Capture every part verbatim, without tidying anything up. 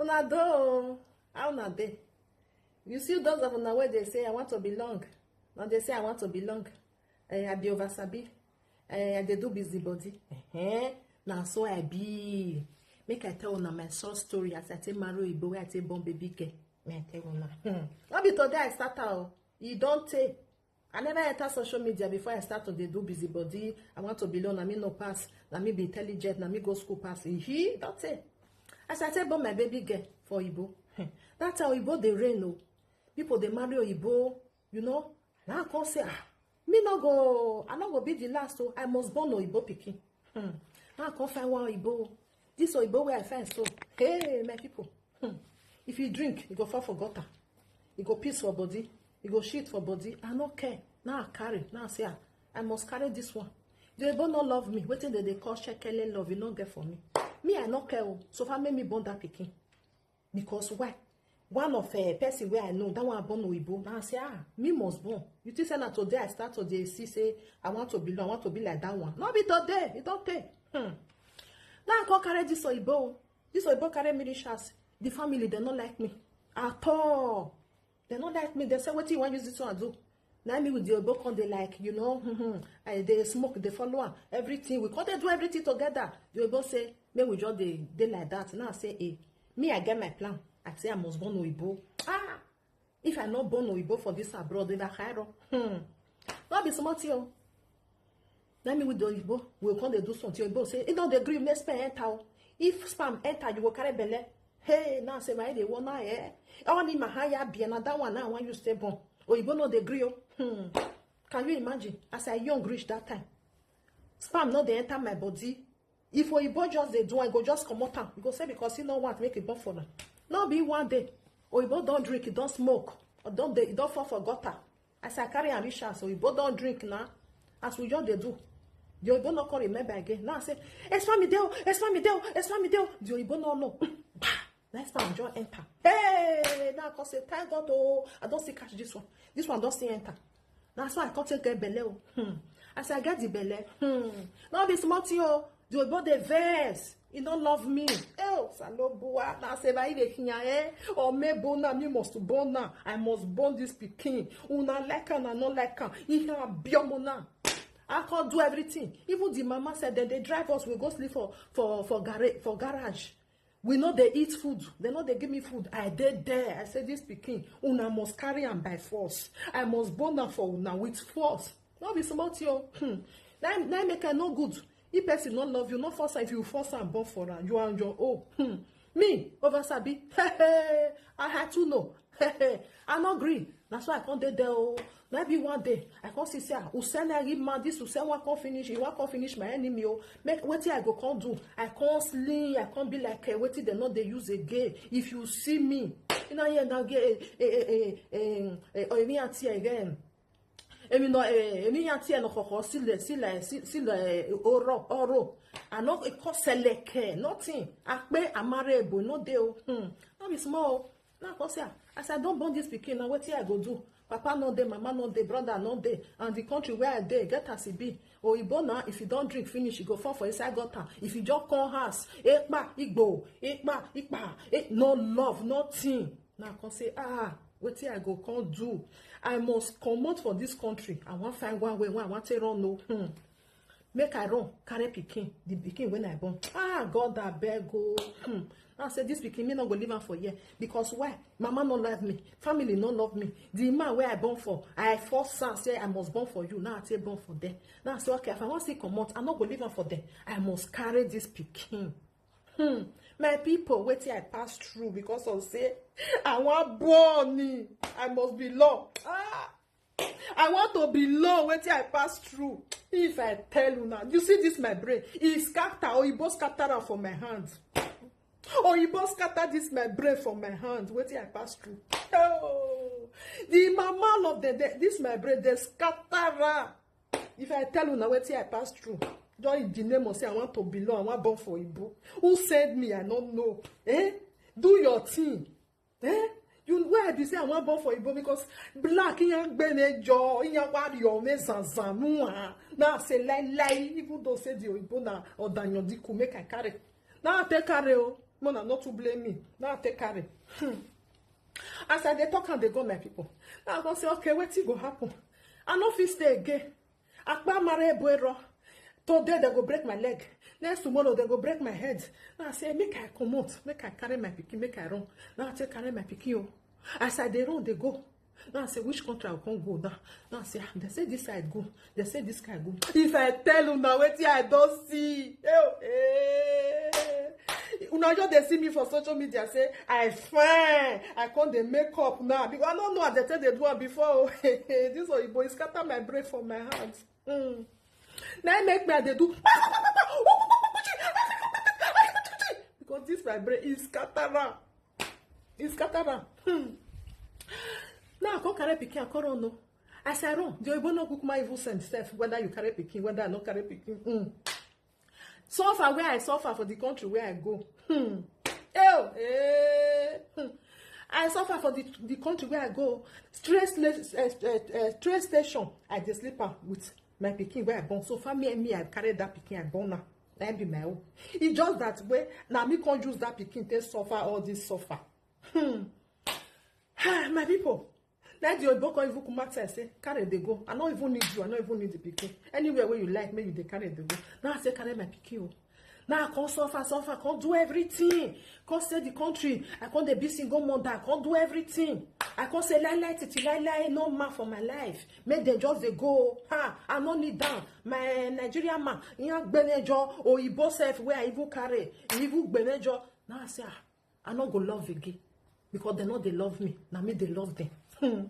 Una do o. How una dey? You see those of una wey dey say, "I want to belong." Now they say, "I want to belong." Eh, I be over sabi. Eh, I dey do busybody. Eh, na so I be. Make I tell una my short story as I take marry Oyibo wey I take born baby girl. Make I tell una. Hmm. No be today I start out. E don tey. I never enter social media before I start to dey do busybody. "I want to belong." Na me no pass. Na me be intelligent. Na me go school pass. He, don't say. As I take born my baby girl for Oyibo, that time Oyibo dey reign o. People dey marry Oyibo, you know. Now I come say, "Ah, me no go, I no go be the last o. I must born Oyibo pikin." Hmm. Now I come find one Oyibo. This Oyibo wey I find so, hey, my people. Hmm. If you drink, you go fall for gutter. You go piss for body. You go shit for body. I no care. Now I carry. Now I say, "Ah, I must carry this one." The Oyibo no love me. Wetin dem dey call shekele love, e no get for me. Me, I no care o. So far, make me born that pikin. Because why? One of, eh, person wey I know, that one born Oyibo. Now I say, "Ah, me must born." You think say na today I start to dey see say, "I want to belong, I want to be like that one"? No be today. E don tey. Hmm. Now I come carry this Oyibo. This Oyibo carry me reach house. The family, they no like me at all. They no like me. They say, "Wetin you wan use this one do?" Now me with the Oyibo come dey like, you know, I dey smoke, dey follow am. Everything, we come dey do everything together. The Oyibo say, "Make we just dey, dey like that." Now I say, "Eh, me, I get my plan." I say, "I must born Oyibo." Ah, if I no born Oyibo for this abroad, if I Cairo, hmm, no be small thing o. Now me with the Oyibo, we come dey do something. Oyibo say, "E no dey gree make sperm enter o. If sperm enter, you go carry belle." Hey, now say, "My, dey wanna, eh? Only my higher be na that one now I wan use stay born." Oyibo no dey gree o. Hmm. Can you imagine? As I young reach that time, sperm no dey enter my body. If Oyibo just dey do, I go just comot am. You go say because he no want make e born for now. No be one day. Oyibo don drink, e don smoke, e don dey, e don fall for gutter. As I carry am reach house, Oyibo don drink now. As we just dey do, the Oyibo no come remember again. Now I say, "Expand me dey o, expand me dey o, expand me dey o." The Oyibo no know. Next time, just enter. Hey, now I come say, "Thank God, oh, I don still catch this one. This one don still enter." Now so I come take get belle o. Hmm. As I get the belle, hmm, no be small thing o. The Oyibo dey vex. E no love me. Oh, Salobua, now say, "By the kinya, eh? Or me born am, me must born am. I must born this pikin. Una like am, I no like am. He can be a mona." I come do everything. Even the mama said, "Then they drive us. We go sleep for, for, for, garage, for garage. We no dey eat food. They no dey give me food." I dey there. I say, "This pikin, una must carry am by force. I must born am for una with force." No be small thing o. Hmm. Na, na make I no good. If person no love you, no force am. If you force am, born for am. You are on your own. Hmm. Me, over sabi. I had to know. I no gree. Na so I come dey there o. Na be one day, I come see say, ah, Hussein Agima, this Hussein wan come finish, he wan come finish my enemy o. Make, wetin I go come do? I come slim, I come be like, eh, wetin dem no dey use again. If you see me, you know, here now, eh, eh, eh, eh, eh, eh, oh, me auntie again. Emi no, eh, emi auntie no koko, sile, sile, si-, sile, eh, oro, oro. I no, e come seleke, nothing. Akpe, amare, ebo, no dey o. Hmm. No be small o. Now, come say, ah, as I don born this pikin, now wetin I go do? Papa no dey, mama no dey, brother no dey, and the country where I dey, get as e be. Oyibo na, if you don drink finish, you go fall for inside gutter. If you just come house, ekpa, igbo, ekpa, ikpa, eh, no love, nothing. Now, come say, ah, wetin I go come do? I must comot for this country. I wan find one way wey I wan take run o. Hmm. Make I run, carry pikin, the pikin when I born. Ah, God, I beg o. Hmm. Now say, "This pikin, me no go leave am for here. Because why? Mama no love me, family no love me. The man where I born for, I force am say I must born for you. Now I take born for them." Now I say, "Okay, if I wan still comot, I no go leave am for them. I must carry this pikin." Hmm. My people, wetin I pass through because of say I wan born. I must be law. Ah. I want to be law, wetin I pass through. If I tell una, you see this my brain, e scatter, oyibo scatter am for my hand. Oyibo scatter this my brain for my hand, wetin I pass through. Oh, the mama of the day, this my brain, they scatter am. If I tell una wetin I pass through, just in the name of say I want to be law, I want born for oyibo. Who send me? I no know. Eh? Do your thing. Eh? You, where I be say I wan born for Igbo because black, iyan gbene jo, iyan wari ome zanzanu, ah. Now I say lie, lie, even though say the Igbo na odanyo diku make I carry. Now I take carry o. Mona no too blame me. Now I take carry. Hmm. As I dey talk and dey go, my people. Now I go say, okay, wetin go happen? I no fit stay again. Akpa mare ebuero. Today they go break my leg. Next tomorrow they go break my head. Now I say, make I comot, make I carry my pikin, make I run. Now I take carry my pikin. Oh. As I dey run, they go. Now I say, which country I come go now? Now I say, ah, they say this side go. They say this side go. If I tell una wetin I don see, eh, eh. Una just dey see me for social media say I fine. I come dey make up now because I no know as they take dey do am before. Oh. This oyibo e scatter my brain for my hand. Mm. Now I make me I dey do because this my brain is scatter am. E scatter am. Hmm. Now I come carry pikin, I come run. No, as I run, the oyibo no kukuma even send sef whether you carry pikin, whether I no carry pikin. Hmm. Suffer where I suffer for the country where I go. Hmm. Ew, eh. Hmm. I suffer for the, the country where I go. Train, uh, uh, train station, I dey sleep am with my pikin where I born. So far me and me, I carry that pikin, I born now. That be my own. It's just that way now me can't use that pikin to suffer all this suffer. Hmm. Ah, my people, that the oyibo come even come outside say, carry dey go. I no even need you. I no even need the pikin. Anywhere where you like, make you dey carry dey go. Now I say, carry my pikin. Oh. Now I come suffer, suffer, come do everything. Come save the country. I come dey be single mother. I come do everything. I come say, lie, lie, titi, lie, lie, no man for my life. Make them just dey go. Ha, I no need them. My Nigerian man, he have gbenejo, oyibo sef where I even carry. He even gbenejo. Now I say, ah, I no go love again because they no dey love me. Na me dey love them. Hmm.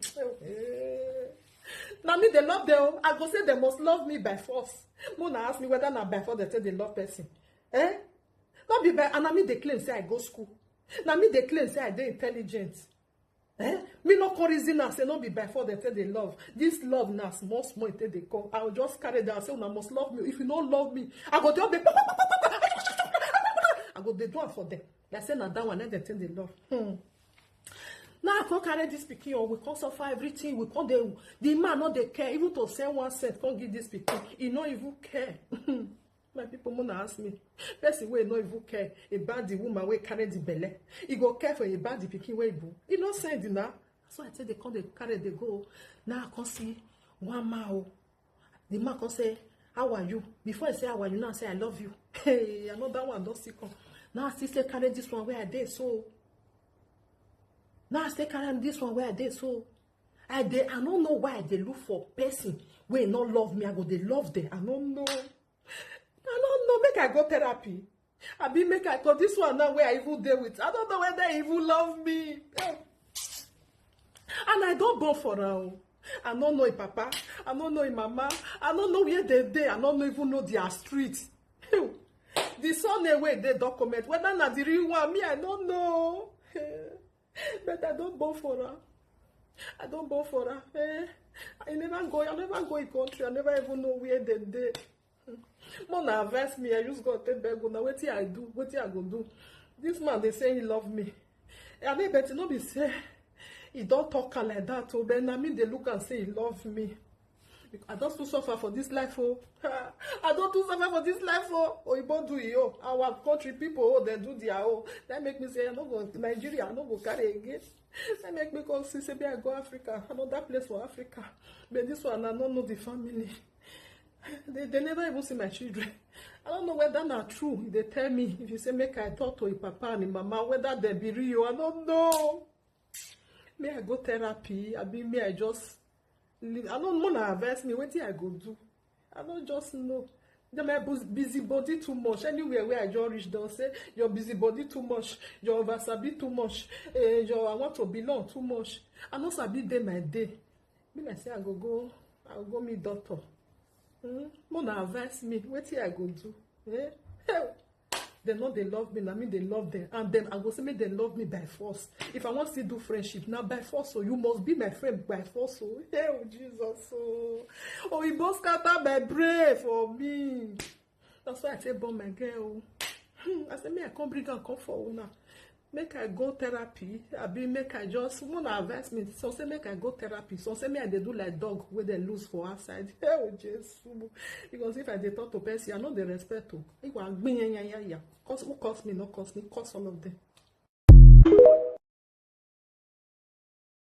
Na me dey love them. Oh. I go say they must love me by force. Mona ask me whether na by force they say they love person. Eh? Not be by, and na me dey claim say I go school. Na me dey claim say I dey intelligent. Eh? Me no come reason am say no be by force they say they love. This love na small small e take dey come. I will just carry them and say una must love me. If you no love me, I go just dey, I go dey do am for them. Like say na that one, let them take the love. Hmm. Now I come carry this pikin, oh, we come suffer everything. We come dey, the man no dey care, even to send one cent, come give this pikin. He no even care. My people, mona ask me. Person wey no even care about the woman wey carry the belle. He go care for about the pikin wey born. He no send na. So I take the come dey carry dey go. Now I come see one man, oh. The man come say, how are you? Before I say, how are you? Now I say, I love you. Hey, another one don still come. Now I still say, carry this one where I dey so. Now I say, carry this one where I dey so. I dey, I no know why I dey look for person wey no love me. I go dey love them. I no know. I no know. Make I go therapy. I be make I, 'cause this one now where I even dey with, I don't know whether he even love me. Eh. And I don born for am. I no know him papa. I no know him mama. I no know where they dey. I no even know their street. Phew. The surname wey dey document, whether na the real one, me, I no know. But I don born for am. I don born for am. Eh? I never go. I never go in country. I never even know where they dey. Mona advise me. I use God take beg una. Wetin I do? Wetin I go do? This man dey say he love me. I dey bet no be say he don talk am like that. Oh, but na me dey look and say he love me. I don too suffer for this life. Oh, I don too suffer for this life. Oh, oyibo do e own. Our country people, oh, they do their own. That make me say I no go Nigeria. I no go carry again. That make me come see say me I go Africa, another place for Africa. But this one, I no know the family. They, they never even see my children. I don't know whether na true. They tell me if you say make I talk to him papa and him mama, whether they be real, I don't know. Me I go therapy. I be me I just leave. I don't know. Mona advise me. Wetin I go do? I don't just know. Then my bus- busy body too much. Anywhere where I just reach, don say your busy body too much. Your over sabi too much. Eh, your I want to belong too much. I no sabi dey my day. Me like say I go go. I go go meet doctor. Hmm? Mona advise me. Wetin I go do? Eh? Hell. They know they love me, na me they love them. And then I go say make they love me by force. If I want to do friendship, now by force, so you must be my friend by force. So, oh, Jesus, so, oh, he must scatter my brain for me. That's why I say, born my girl. Hmm, I say, me, I can't bring and come for una. Make I go therapy, abi make I just, una advise me. Some say make I go therapy, some say me I dey do like dog wey dem lose for outside. Oh Jesus, because if I dey talk to person, I no dey respect o. Iwa gbinyanyanya, cause who cause me, no cause me, cause all of them.